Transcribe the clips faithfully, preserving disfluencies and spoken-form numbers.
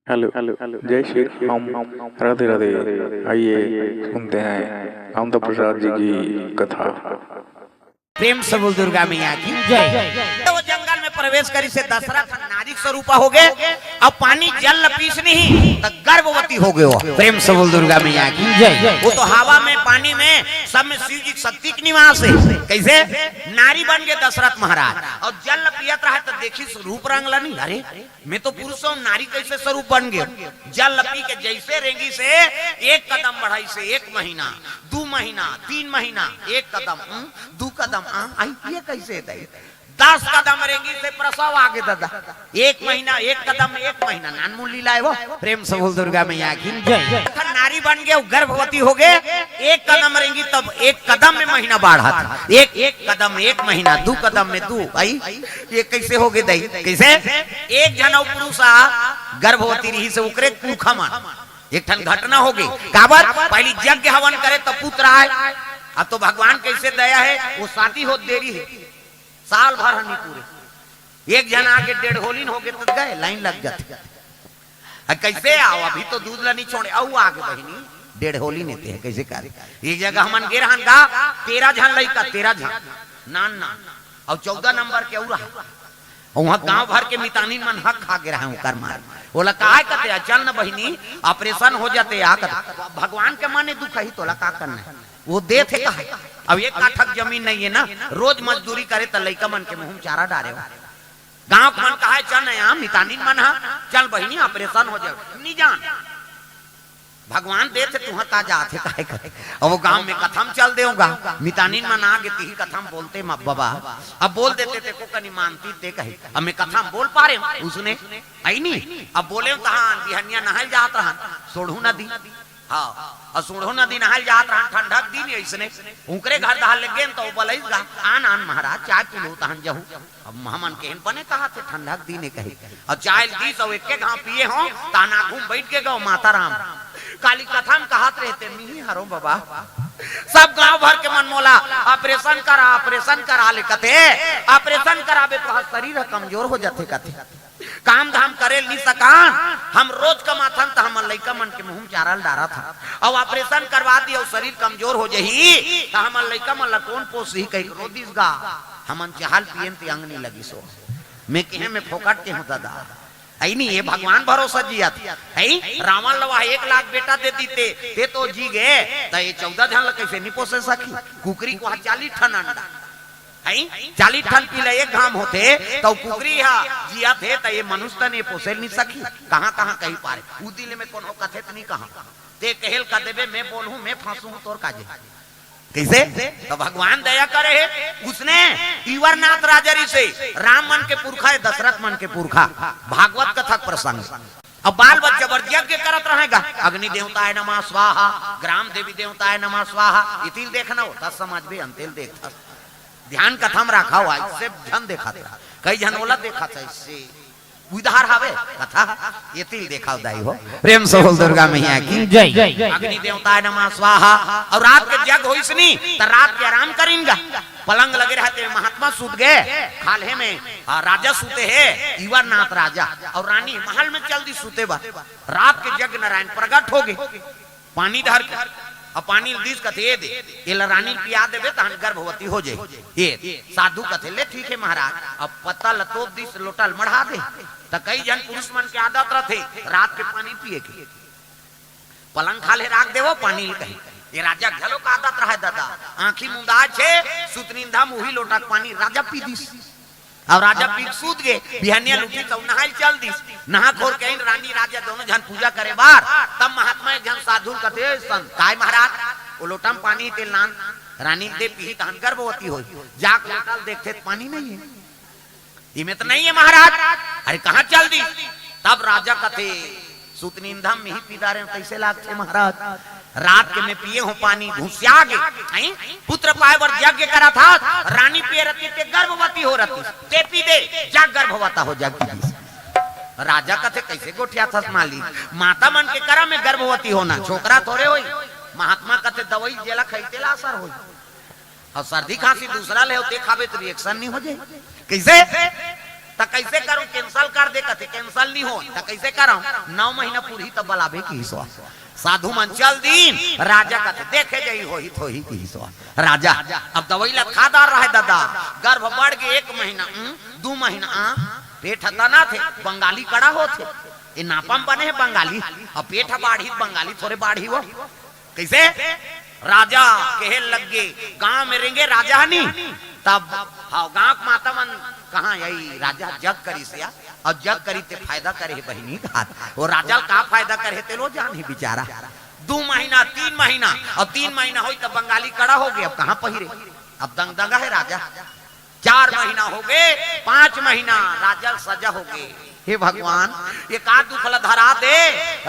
Hello, जय श्री राम, राधे राधे। आइए, सुनते हैं कामता प्रसाद जी की कथा। प्रेम से बोल दुर्गा मैया की जय। तो वो जंगल में प्रवेश करिस हे दशरथ, नारी स्वरूपा हो गे। अब पानी जल ल पीस नहीं तो गर्भवती हो गयो। प्रेम से बोल दुर्गा मैया की जय। वो तो हवा में, पानी में, सब में शिव जी के शक्ति के निवास हे। कैसे? नारी बन गे दशरथ महाराज। और जल ल पियत रहा तो देखिस रूप रंग ल नहीं, अरे मैं तो पुरुष हूँ, नारी कैसे स्वरूप बन गयो? जल ल पी के जैसे रेंगिस हे, एक कदम बढ़ाइस हे, एक महीना, दू महीना, तीन महीना, एक कदम, हम्म, दू कदम, आ, आई, ये कैसे दई? दस कदम रेंगिस हे, प्रसव आ गे दादा। एक महीना, एक कदम, एक महीना, नानमुन लीला हे वो। प्रेम से बोल दुर्गा मैया की जय। नारी बन गे, गर्भवती हो गे, एक कदम रेंगी तब एक कदम में महीना बाढ़त हे। एक, एक कदम एक महीना, दू कदम में दू। भाई, ये कैसे हो गे दई? कैसे? एक झन अउ पुरुष आ गर्भवती रहिस हे, ओकरे पुरखा मन। एक ठन घटना हो गे। काबर? पहली यज्ञ हवन करे तब पुत्र आय। अब तो भगवान कैसे दया हे, वो शादी होत देरी हे, साल भर ह नहीं पूरे। एक झन आके डेढ़ होलिन हो गे तो गए, लाइन लग जाथे। आ, कैसे आओ, अभी तो दूध ला नहीं छोड़े, अउ आगे बहिनी, डेढ़ होलिन हे ते, कैसे करे? एक जगह हमन गे रहन गा, तेरह झन लइका, तेरह झन, नान नान, अउ चौदह नंबर के अउ रहा। अउ वहाँ गांव भर के मितानिन मन हक खा गे रहा, ओकर मार। ओला काय कथे, "आ, चल न बहिनी, ऑपरेशन हो जाते, आ," कथे। भगवान के माने दुख ही, तोला का करना हे? वो देथे कहे। अब एक काठक जमीन नहीं हे ना, रोज मजदूरी करे त लइका मन के मुंह में चारा डारे हो। गांव के मन कहे, "चल न, यहाँ मितानिन मन ह, चल बहिनी, ऑपरेशन हो जाए।" नहीं जान, भगवान देथे, तुहर ता जाथे, काहे करे? अब वो गांव में कथा म चल देवगा, मितानिन मन आ गे, तिही कथा म बोलते म बाबा, अब बोल देते, ते को कनी मानती ते कहे, अब मैं कथा म बोल पा रहे हूँ, उसने आई नहीं, अब बोले तहान बिहनिया नहाय जात रहन, सोढ़ू नदी, हाँ, अउ सोढ़ू नदी नहाय जात रहन, ठंडक दिन अइसने, उंकरे घर डहर ले गेन, त वो बलइस गा, "आन, आन महाराज, चाय पी लो, तहन जहू।" अब हमन केहन बने कहाथे, ठंडक दिन हे कहे। अउ चाय ल दीस अउ एके घांव पिए हो, तहन आघू म बइठ गे गो माता राम। काली कथा म कहात रहिते, "मिही हरो बाबा, सब गांव भर के मन मोला ऑपरेशन करा, ऑपरेशन करा ले कथे, ऑपरेशन कराबे तो हर शरीर ह कमजोर हो जाथे," कथे। "काम धाम करे ल नी सकान, हम रोज कमाथन त हमर लइका मन के मुंह म चारा ल डारत हन, अउ ऑपरेशन करवा दी अउ शरीर कमजोर हो जही त हमर लइका मन ल कोन पोसही?" कहिके रो दिस गा। हमन चाहा ल पियेन ते अंग नी लगिस हो। मैं केहे मैं फोकट के हूँ दादा। अई नी, ये भगवान भरोसा जियत। अई रावण ल वह एक लाख बेटा दे दीते, ते तो जी गे, त ये चौदह झन ल कैसे नी पोसे सकही? कुकरी के वह चालीस ठन अंडा। अई चालीस ठन पीला एक घांव होथे, त कुकरी ह जियत हे, त ये मनुष्य तन ये पोसे ल नी सकही। कहाँ कहाँ कही पारे, उदी ले मैं कोनो कथे त नी कहा। ते कहे ल का देबे, मैं बोलहूँ, मैं फंसहूँ, तोर का जे। कैसे? त भगवान दया करे हे। उसने इवरनाथ राजा रहिस हे, राम मन के पुरखा हे, दशरथ मन के पुरखा। भागवत कथा के प्रसंग। अब बाल बच्चा बर यज्ञ करत रहेगा, अग्नि देवताय नमः स्वाहा, ग्राम देवी देवताय नमः स्वाहा। इतिल देखना हो, तस समझबे, अंतिल देखथस। ध्यान कथा म राखा हो, अइसे झन देखत रहा। कई झन ओला देखत हे, अइसे उधार हवे कथा, एतिल देखा हो दाई हो। प्रेम से बोल दुर्गा मैया की जय। अग्नि देवताय नमः स्वाहा। अउ रात के जग होइस नी, त रात के आराम करिन गा। पलंग लगे रहते, महात्मा सूत गे, खाल्हे में, आ, राजा सूते हे, इवरनाथ राजा, अउ रानी महल में चल दी सूते बर। रात के जग नारायण प्रगट हो गे। पानी धर के, अब पानी ल दीस कथे, "ये दे, एला रानी ल पिया देबे, तहन गर्भवती हो जाही।" ये साधु कथे, "ले ठीक हे महाराज।" अब पत्ता ल तोप दीस, लोटा ल मढ़ा दे। त कई झन पुरुष मन के आदत रथे, रात के पानी पिए के। पलंग खाल्हे राख देवो, पानी ल कही। ये राजा घलो का आदत रहे दादा, आंखी मुंदा छे, सुतनिंदा मुही लोटा के पानी राजा पी दीस। अब राजा पी के सूत गे, बिहनिया ल उठिस त नहाय ल चल दिस। नहा खोर के आइन रानी राजा दोनों झन पूजा करे बर, तब महात्मा एक झन साधु ल कथे, "संत, काय महाराज, वो लोटा म पानी हे तेला लान, रानी ल दे पीही, तहन गर्भवती होही।" जाके लोटा ल देखथे त पानी नहीं हे। "इमे त नहीं हे महाराज।" "अरे कहाँ चल दिस?" तब राजा कथे, "सुतनिंदा म मिही पी डारे हंव, तइसे लागथे महाराज। रात के मैं पिए हंव पानी, घुसिया गे, हैं? पुत्र पाए बर यज्ञ करत हंव, रानी पिए रहती ते गर्भवती हो रहती, ते पी दे, जा गर्भवती हो जा," कहि दिस। राजा कथे, "कइसे गोठियाथस मालिक? माता मन के करा में गर्भवती होना, छोकरा थोरे होही।" महात्मा कथे, "दवाई जेला खाही तेला असर होही।" अउ सर्दी खांसी दूसरा ले होथे, खाबे त reaction नहीं हो जाए। कइसे? त कइसे करूं, cancel कर दे कथे, cancel नहीं हो, त कइसे करंव? नौ महीना पूरही तब बलाबे किहिस वा। साधु मन चल दीन, राजा कथे, देखे जही होही थोही किहिस वा। राजा, अब दवई ला खा डार रहे ददा, गर्भ बढ़ गे एक महीना, उम, दू महीना, आ, पेट ह तनाथे, बंगाली कड़ा होथे, ए नापा म बने हे बंगाली, अब पेट ह बाढ़ही त बंगाली थोरे बाढ़ही वो। कइसे? राजा कहे लग गे, गांव में रेंगे राजा हनी, तब, हाँ, गांव के माता मन कहाँ यही राजा जग करिस या, अउ जग करी ते फायदा करे हे बहिनी घात। वो राजा ल का फायदा करे हे, ते लो जान हे बिचारा। दू महीना, तीन महीना, अब तीन महीना होई त बंगाली कड़ा हो गे, अब कहाँ पहिरे? अब दंगदंगा हे राजा। चार महीना हो गे, पांच महीना, राजा ल सजा हो गे। हे भगवान, ये का दुख ल धरा दे?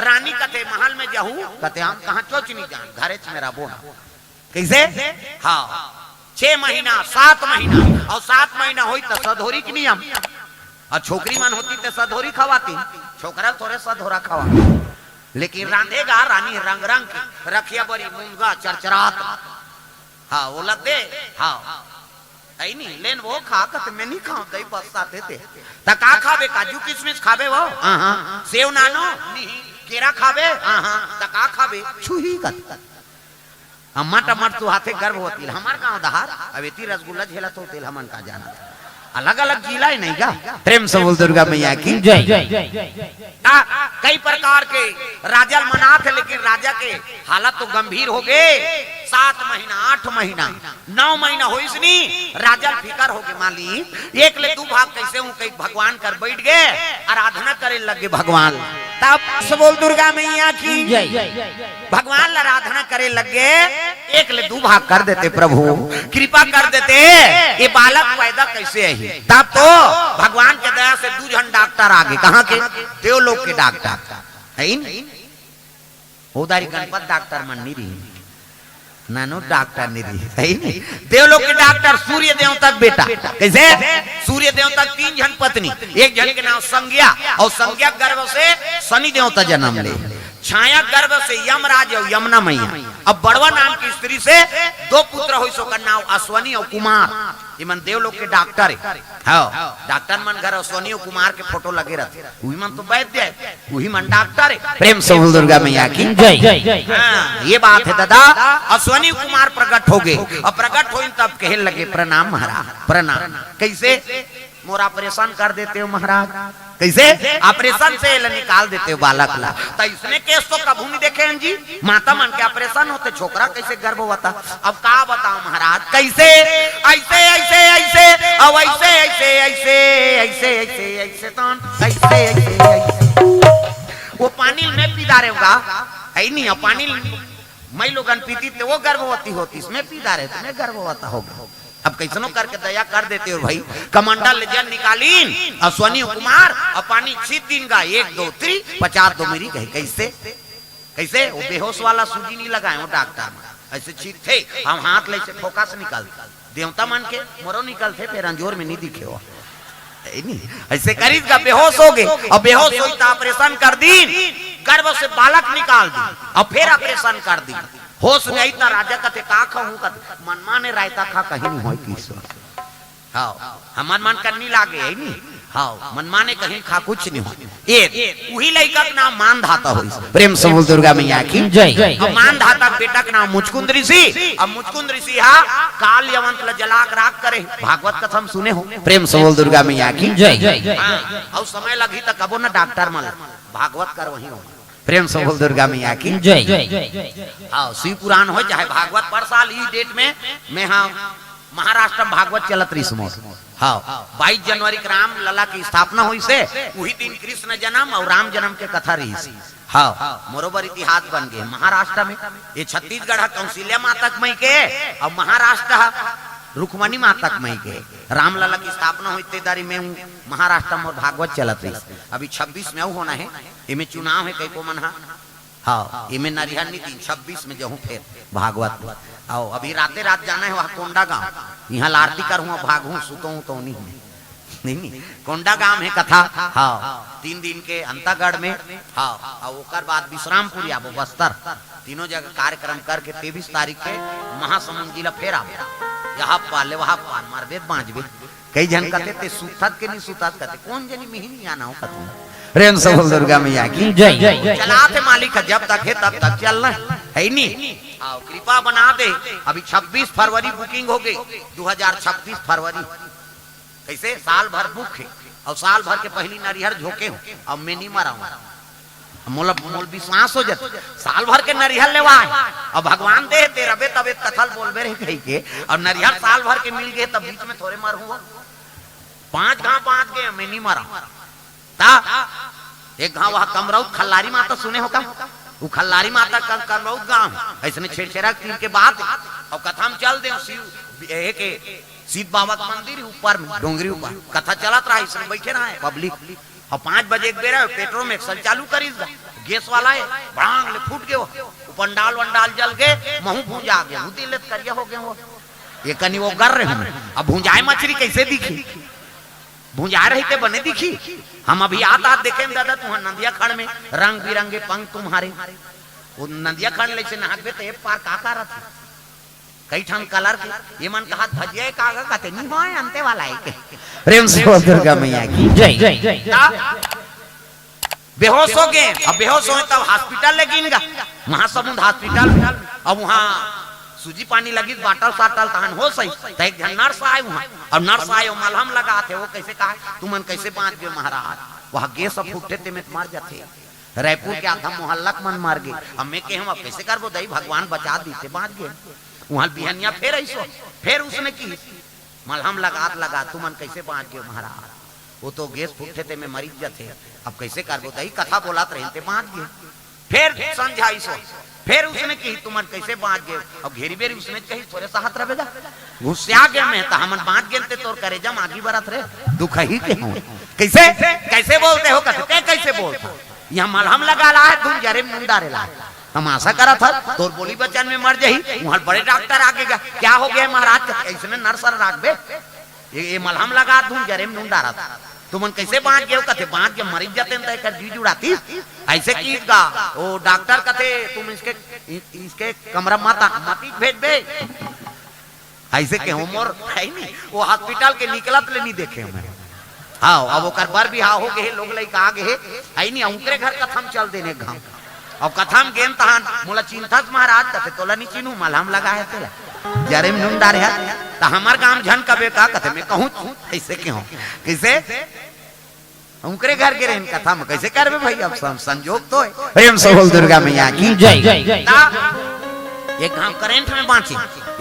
रानी कथे, महल में जहू, कथे, हम कहाँ चोच नहीं जान, घरेच में रबो ना। कइसे? हाँ, छह महीना, सात महीना, अउ सात महीना होई त सधोरी के नियम। अउ छोकरी मन होती त सधोरी खवाती, छोकरा थोरे सधोरा खवा। लेकिन रांधेगा रानी रंग रंग के, रखिया बरी मुनगा चरचरात। हाँ, ओला दे, हाँ। अई नहीं, लेन वो खा, कथे मैं नहीं खाऊं, दही बस साथे दे। त का खाबे, काजू किशमिश खाबे वो? हाँ, हाँ। सेव नानो? नहीं। केरा खाबे? हाँ, हाँ। त का खाबे? छुही कथे। अम्मा टमाट तू हाथे गर्भवती ल, हमार गांव दहार, अब एती रसगुल्ला झेलत होते ल, हमन का जाना। अलग-अलग जिला हे नहीं गा? प्रेम से बोल दुर्गा मैया की। जय। आ, कई प्रकार के राजा ल मनात हे, लेकिन राजा के हालत तो गंभीर हो गे। सात महीना, आठ महीना, नौ महीना होइस नी, राजा ल फिकर हो गे, मालिक, एक ले दू भाग कइसे हूं, कई भगवान कर बैठ गे, आराधना करे लग गे भगवान। तब से बोल दुर्गा मैया की। जय। भगवान ल आराधना करे लग गे, एक ले दू भाग कर देते प्रभु, कृपा कर देते, ये बालक पैदा कइसे अही? तब तो भगवान के दया से दू झन डॉक्टर आ गे। कहाँ के? देवलोक के डॉक्टर। हे न? ओ दारी गणपत डॉक्टर मन नहीं रही, नानो डॉक्टर नहीं रही, हे न? देवलोक के डॉक्टर सूर्य देवता के बेटा। कइसे? सूर्य देवता के तीन झन पत्नी, एक झन के नाम संज्ञा, अउ संज्ञा के गर्भ से शनि देवता जनम ले। छाया के गर्भ से यमराज अउ यमुना मैया। अब बड़वा नाम की स्त्री से दो पुत्र होइस, ओकर नाम अश्वनी अउ कुमार। ये मन देवलोक के डॉक्टर हे। हाँ, डॉक्टर मन घर अश्वनी अउ कुमार के फोटो लगे रहिथे। उही मन तो वैद्य हे, उही मन डॉक्टर हे। प्रेम से बोल दुर्गा मैया की। जय। हाँ, ये बात हे दादा। अश्वनी कुमार प्रकट हो गे, अउ प्रकट होइन तब कहे लगे, "प्रणाम महाराज, प्रणाम।" कइसे? "मोर ऑपरेशन कर देते हो महाराज।" कइसे? "ऑपरेशन से एला निकाल देते हो बालक ला।" त इसने केस तो कभू नहीं देखे हन जी। माता मन के ऑपरेशन होथे, छोकरा कइसे गर्भवती? अब का बताओं महाराज, कइसे? अइसे, अइसे, अइसे, अब अइसे, अइसे, अइसे, अइसे, अइसे, अइसे, तन, अइसे, अइसे, अइसे। वो पानी ल मैं पी डारेंव गा, हे नहीं, वो पानी ल मैं लोगन पीती त वो गर्भवती होतिस, मैं पी डारेंव त मैं गर्भवती हो गेंव। अब कइसनो करके दया कर देते हो भाई। कमंडल ले जल निकालिन, अश्वनी कुमार, अउ पानी छींट दिन गा, एक दो तीन, पचास दो मेरी कहे, कइसे? कइसे? वो बेहोश वाला सूजी नहीं लगाए हो डॉक्टर मन, अइसे छींटथे, हम हाथ ले से फोकस निकाल, देवता मन के मोरो निकलथे, फेर अंजोर में नहीं दिखे हो। हे नहीं? अइसे करिस गा, बेहोश हो गे, अउ बेहोश होइस त ऑपरेशन कर दीन, गर्भ से बालक निकाल दीन, अउ फेर ऑपरेशन कर दीन। होश में आइस त राजा कथे, "का खाहूं?" कथे, "मनमाने रायता खा, कहीं नहीं होय किहिस।" हाँ, हमर मन कर नहीं लागे, हे नहीं? हाँ, मनमाने कहीं खा, कुछ नहीं होय। एक, उही लइका के नाम मानधाता होइस। प्रेम से बोल दुर्गा मैया की। जय। अब मानधाता के बेटा के नाम मुचकुंद ऋषि। अब मुचकुंद ऋषि हा काल यवंत ल जला के राख करे। भागवत कथा म सुने हो। प्रेम से बोल दुर्गा मैया की। जय। हाँ, अउ समय लगही त कबो ना डॉक्टर मन ल, भागवत कर वहीं हो। प्रेम से बोल दुर्गा मैया की। जय। हाँ, शिव पुराण हो चाहे भागवत, पर साल ई डेट में मैं, हाँ, महाराष्ट्र में भागवत चलत रहिस मोर। हाँ, बाईस जनवरी के राम लला की स्थापना होइस हे, उही दिन कृष्ण जन्म अउ राम जन्म के कथा रहिस। हाँ, मोरो बर इतिहास बन गे महाराष्ट्र में। ये छत्तीसगढ़ ह कौशल्या माता के मइके, अउ महाराष्ट्र ह रुक्मणी माता के मइके। राम लला की स्थापना होइस ते दारी में हूँ महाराष्ट्र में मोर भागवत चलत रहिस। अभी छब्बीस में अउ होना हे, एमे चुनाव हे, कई को मन हा। हाँ, एमे नरिहर नहीं दिन, छब्बीस में जहूँ फेर भागवत। अउ अभी राते रात जाना हे वहाँ कोंडागांव, इहाँ ल आरती करहूँ, भागहूँ, सुतहूँ तो नहीं में। नहीं, नहीं, कोंडागांव हे कथा। हाँ, तीन दिन के अंतागढ़ में। हाँ, अउ ओकर बाद विश्रामपुर आबो, बस्तर, तीनों जगह कार्यक्रम करके तेईस तारीख के महासमुंद जिला फेर आबो। यहाँ पार ले, वहाँ पार मारबे, बाँचबे। कई झन कथे, "ते सुतत के नहीं सुतत?" कथे, "कोन जनी मिही नहीं आना हो," कथे। प्रेम से बोल दुर्गा मैया की। जय। चलाथे मालिक ह, जब तक हे तब तक चलना हे, है नी? आओ, कृपा बना दे। अभी छब्बीस फरवरी booking हो गई, दो हज़ार छब्बीस फरवरी। कइसे? साल भर book हे, अउ साल भर के पहिली नरिहर झोंके हूँ, अब मैं नहीं मराऊँ। मोला, मोला विश्वास हो जाथे, साल भर के नरिहर लेवाए, अब भगवान दे दे रबे तबे कथा ल बोलबे रे कहिके, अउ नरिहर साल भर के मिल गे, तब बीच में थोरे मरहूँ। पाँच घाव बाँच गे, मैं नहीं मराऊँ। ता एक घाव वहाँ कमरौत खल्लारी माता सुने हो का? वो खल्लारी माता का कमरौत गाँव हे। अइसने छेरछेरा तीर के बात हे। अउ कथा म चल दे, शिव, ए के, शिव बाबा के मंदिर हे ऊपर में, डोंगरी ऊपर। कथा चलत रहा, अइसने बइठे रहा हे public। अउ पाँच बजे के बेरा हे, petrol में एकसन चालू करिस गा। gas वाला हे, भड़ांग ले फूट गे वो। वो पंडाल वंडाल जल गे, महूँ भूंजा गे, वो दिल करिया हो गे वो। ये कनी वो गर रहे हूँ। अब भूंजाए मछरी कइसे दिखी? भुंजा रही ते बने दिखी। हम अभी आत आत देखेन दादा, तुँहर नंदिया खंड में रंग बिरंगे पंख तुम्हारे। वो नंदिया खंड ले से नहाकबे ते ए पार का का रथे? कई ठन colour के, ये मन कहत भजिया हे का गा कथे, नहीं होय, अंते वाला हे के। प्रेम से बोल दुर्गा मैया की। जय। ता बेहोश हो गे, अब बेहोश होय तब hospital ले गिन गा, महासमुंद hospital। अब वहाँ सूजी पानी लगिस, bottle साटल तहन होस आइस, त एक झन nurse आय उहाँ, अउ nurse आय, वो मलहम लगात हे, वो कइसे कहा, "तुमन कइसे बाँच गे महाराज? वहाँ gas फूटथे, तेमे त मर जाथे। रायपुर के आधा मोहल्ला के मन मर गे।" अब मैं कहेंव, "अब कइसे करबो दई, भगवान बचा दीस ते बाँच गे।" उहाँ बिहनिया फेर अइसो, फेर उसने किहिस, मलहम लगात लगात, "तुमन कइसे बाँच गे महाराज? वो तो gas फूटथे, तेमे मरिच जाथे। अब कइसे करबो दई, कथा बोलत रहेन ते बाँच गे।" फेर संझा अइसो, फेर उसने किहिस, "तुमन कइसे बाँच गे?" अब घेरी बेरी उसने कहिस, "थोरे सहत रबे गा, गुस्सिया गे मैं, त हमन बाँच गेन ते तोर करेजा म आगी बरत रे, दुखही के हूँ।" कइसे, कइसे बोलते हो कथे, ते कइसे बोलथा? यहाँ मलहम लगा ला हे, धुन जरे में नून डारे ला हे। तमाशा करत हस, तोर बोली बचन में मर जाही, उहाँ बड़े doctor आगे गा, "क्या हो गया महाराज?" कथे, "अइसने nurse राखबे।" ये, ये मलहम लगा, धुन जरे में नून डारत। तुमन कइसे बाँच गेव? कथे, "बाँच गे, मरिच जातेन त एकर जी जुड़ातिस।" अइसे किहिस गा, वो doctor कथे, "तुम इसके, इ-, इसके कमरा मत आ, मत ही भेजबे।" अइसे कहेंव, मोर हे नहीं, वो hospital के निकलत ले नहीं देखेंव मैं। हाँ, अब ओकर बर बिहाव हो गे हे, लोग लइका आ गे हे, हे नहीं, उनकरे घर कथा म चल देन एक घाव। अब कथा म गेन तहन, "मोला चिन्हथस महाराज?" कथे, "तोला नहीं चिन्हूँ, मलहम लगा हे तेला। जरे में नून डारे हस, त हमर गाँव झन कबे का?" कथे, "मैं कहूँ, अइसे कहेंव।" कइसे? उनकरे घर गे रहेन कथा म, कइसे करबे भई, अब सं-, संजोग तो हे। प्रेम से बोल दुर्गा मैया की। जय। ता एक घाव current में बाँचे,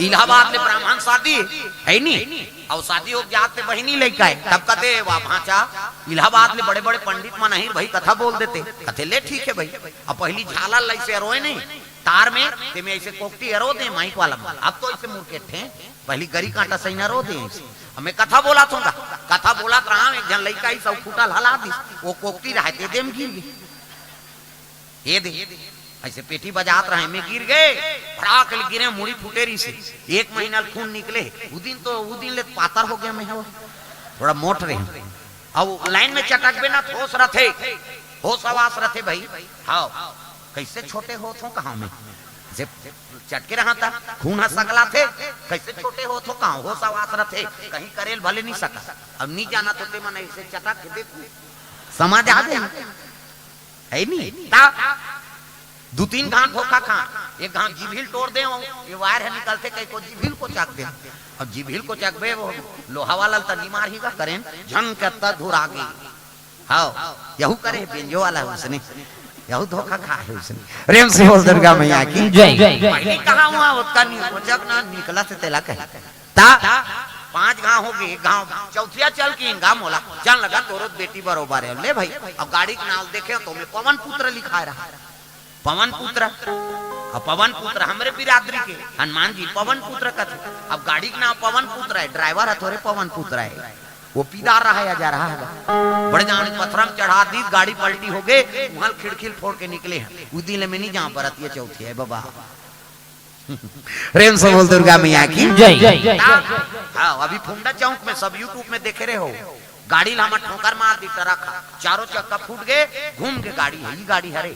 इलाहाबाद ले ब्राह्मण शादी हे, हे नहीं? अउ शादी हो जात ते बहिनी लइका हे, तब कथे, "वाह भाँचा, इलाहाबाद ले बड़े-बड़े पंडित मन आही भई, कथा बोल देते।" कथे, "ले ठीक हे भई।" अब पहिली झालर लइसे अरोय नहीं, तार में, तेमे अइसे कोकटी अरो दे mike वाला में। अब तो अइसे मुरकेट हे, पहिली गरी काँटा सही न अरो दे अइसे। अब मैं कथा बोलत हूँ गा, कथा बोलत रहा, एक झन लइका अइसे फूटा ल हला दिस, वो कोकटी रहा हे ते दे म गिर गे। ये दे, अइसे पेटी बजात रहा, मैं गिर गे, भड़ाक ले गिरे, मुड़ी फूटे रहिसे। एक महीना ल खून निकले, उ दिन तो, उ दिन ले पातर हो गेंव मैं, हो थोड़ा मोट रहेंव। अब line में चटकबे ना, होस रथे, होस हवास रथे भई। हाँ, कइसे छोटे होत हों कहाँ मैं, जब चटके रहा त खून ह सकलाथे, कइसे छोटे होत हों कहाँ, होस हवास रथे, कहीं करे ल भले नहीं सकस। अब नहीं जानत हों ते मन अइसे चटक के देखहू, समझ आ जाही। हे नहीं? ता दू तीन घाव धोखा खा, एक घाव जीभी ल टोर देंव, ये wire ह निकलथे कहिके जीभी ल कोचक देंव। अब जीभी ल कोचकबे, वो लोहा वाला ल त नहीं मारही गा, current झन के त धुरा गे। हाँ, यहू करे बेंजो वाला हे उसने, यहू धोखा खा हे उसने। प्रेम से बोल दुर्गा मैया की। जय। पहिली कहा हुआ, ओतका नहीं, कोचक ना निकलथे तेला कहे। ता पाँच घाव हो गे, एक घाव चौथिया चल के इनगा मोला, चल लगा तोरो बेटी बरोबर हे। ले भई, अब गाड़ी के नाव ल देखेंव तो ओमे पवन पुत्र लिखाय रहा, पवन पुत्र। अब पवन पुत्र हमरे बिरादरी के, हनुमान जी पवन पुत्र कथे। अब गाड़ी के नाव पवन पुत्र हे, driver ह थोरे पवन पुत्र हे, वो पीदार रहा हे या जा रहा हे। बड़े जान पथरा म चढ़ा दिस, गाड़ी पलटी हो गे, उहाँ ल खिड़की ल फोर के निकले हे। उ दिन ले मैं नहीं जांव बरतिया चौथिया हे बबा। प्रेम से बोल दुर्गा मैया की। जय। हाँ, अभी फुंडा चौक में सब YouTube में देखे रहे हो, गाड़ी ल हमर ठोकर मार दिस, truck ह, चारों चक्का फूट गे, घूम गे गाड़ी ह, ई गाड़ी हरे।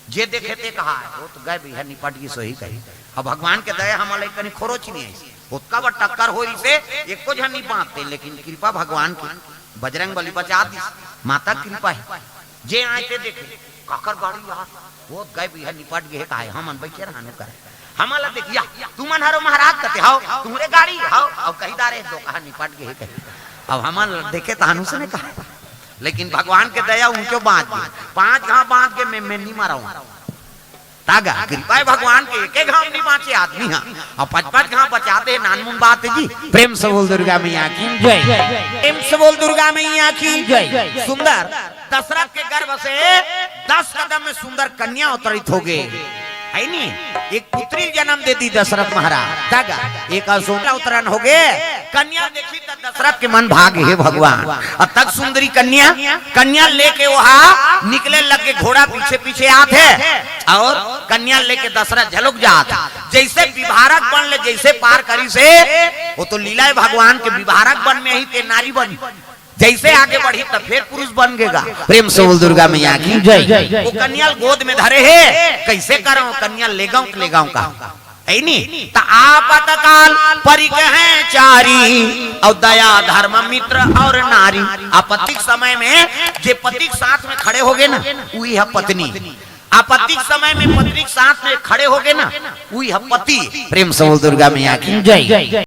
जे देखे ते कहा, "वो तो गए भैया, निपट गिस, सही कही।" अब भगवान के दया हमर लइका नहीं खोरोच नहीं आई। ओतका बड़ टक्कर हो रहिसे, एको झन नहीं बांचते, लेकिन कृपा भगवान की, बजरंग बली बचा दिस। माता कृपा हे, जे आए ते देखे, काकर गाड़ी यार, वो गए बिहा निपट गए, काहे हमन बैठे रहन ओकर। हमन ला देखिया, तुमन हरो महाराज कथे, हव, तुम्हरे गाड़ी, हव, अब कही दारे, दो कहा निपट गए कही। अब हमन ला देखे त हनु से ने कहा, लेकिन भगवान के दया ऊंचो बांच गए, पांच घाव बांच के मैं, मैं नहीं मराऊं। तागा, कृपा हे भगवान के, एके घाव नहीं बांचे आदमी हा, अब पांच पांच घाव बचाते हैं, नानमुन बात हे जी। प्रेम से बोल दुर्गा मैया की जय। प्रेम से बोल दुर्गा मैया की जय। सुंदर दशरथ के गर्भ से दस कदम में सुंदर कन्या अवतरित हो गए, है नी? एक पुत्री जन्म दे दी दशरथ महाराज। तागा, एक असोला अवतरण हो गए, कन्या देखी त दशरथ के मन भागे, हे भगवान, अब तक सुंदरी कन्या, कन्या लेके वहा निकले लगे, घोड़ा पीछे पीछे आत हे, और कन्या लेके दशरथ झलुक जात। जैसे विभारक बन ले, जैसे पार करिसे, वो तो लीला हे भगवान के, विभारक बन में ही ते नारी बनी, जैसे आगे बढ़ी त फेर पुरुष बन गेगा। प्रेम से बोल दुर्गा मैया की जय। वो कन्या ल गोद में धरे हे, कैसे करंव कन्या ल लेगंव, लेगंव का, है नी? त आपतकाल परिकहे चारी, और दया धर्म मित्र और नारी। आपत्ति के समय में जे पति के साथ में खड़े हो गए ना, उही ह पत्नी। आपत्ति के समय में पत्नी के साथ में खड़े हो गए ना, उही ह पति। प्रेम से बोल दुर्गा मैया की जय।